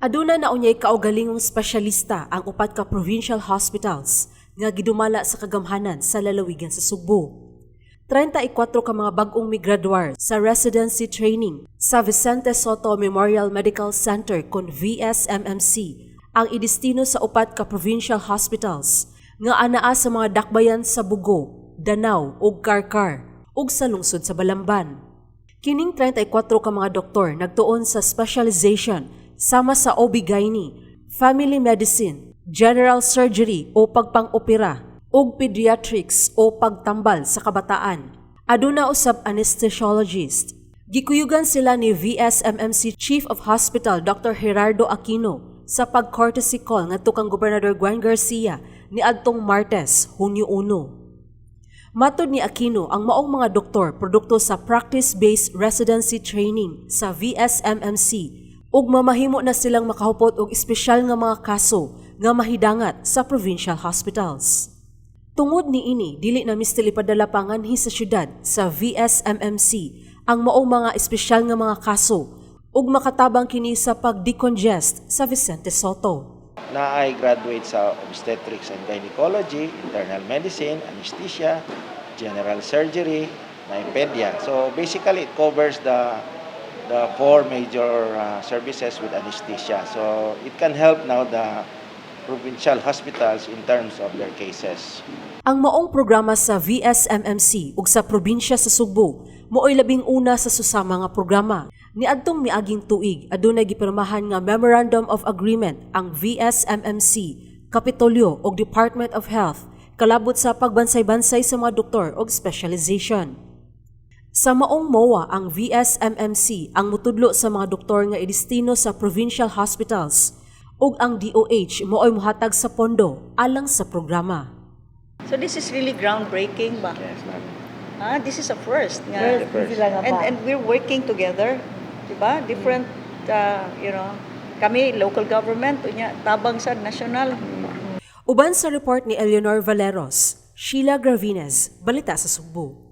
Aduna na unyay kaugalingong espesyalista ang upat ka provincial hospitals nga gidumala sa kagamhanan sa lalawigan sa Sugbo. 34 ka mga bag-ong migraduar sa residency training sa Vicente Sotto Memorial Medical Center kon VSMMC ang idestino sa upat ka provincial hospitals nga anaa sa mga dakbayan sa Bogo, Danao ug Carcar ug sa lungsod sa Balamban. Kining 34 ka mga doktor nagtuon sa specialization sama sa OB-GYN, family medicine, general surgery o pagpang-opera, ug pediatrics o pagtambal sa kabataan. Aduna usab anesthesiologist. Gikuyugan sila ni VSMMC Chief of Hospital Dr. Gerardo Aquino sa pag-courtesy call ngadto kang Gobernador Gwen Garcia niadtong Martes, Hunyo 1. Matod ni Aquino, ang maong mga doktor produkto sa practice-based residency training sa VSMMC ug mamahimo na silang makahupot og espesyal nga mga kaso nga mahidangat sa provincial hospitals. Tungod niini, dili na mistil ipadala panganhi sa syudad sa VSMMC ang maong mga espesyal nga mga kaso ug makatabang kini sa pag-decongest sa Vicente Sotto. Naay graduate sa obstetrics and gynecology, internal medicine, anesthesia, general surgery, na pedia. So basically, it covers the four major services with anesthesia. So it can help now the provincial hospitals in terms of their cases. Ang maong programa sa VSMMC ug sa probinsya sa Sugbo mao'y 11 sa susama nga programa. Niadtong miaging tuig, adunay gipirmahan nga Memorandum of Agreement ang VSMMC, Kapitolyo ug Department of Health kalabot sa pagbansay-bansay sa mga doktor og specialization. Sa maong MOA, ang VSMMC ang mutudlo sa mga doktor nga idestino sa provincial hospitals ug ang DOH mao'y mohatag sa pondo alang sa programa. So this is really groundbreaking ba? Yes, ma'am. Ah, this is a first nga. The first. Sila nga ba? And we're working together, 'di ba? Different kami local government unya tabang sa national. Uban sa report ni Eleanor Valeros, Sheila Gravines, Balita sa Sugbo.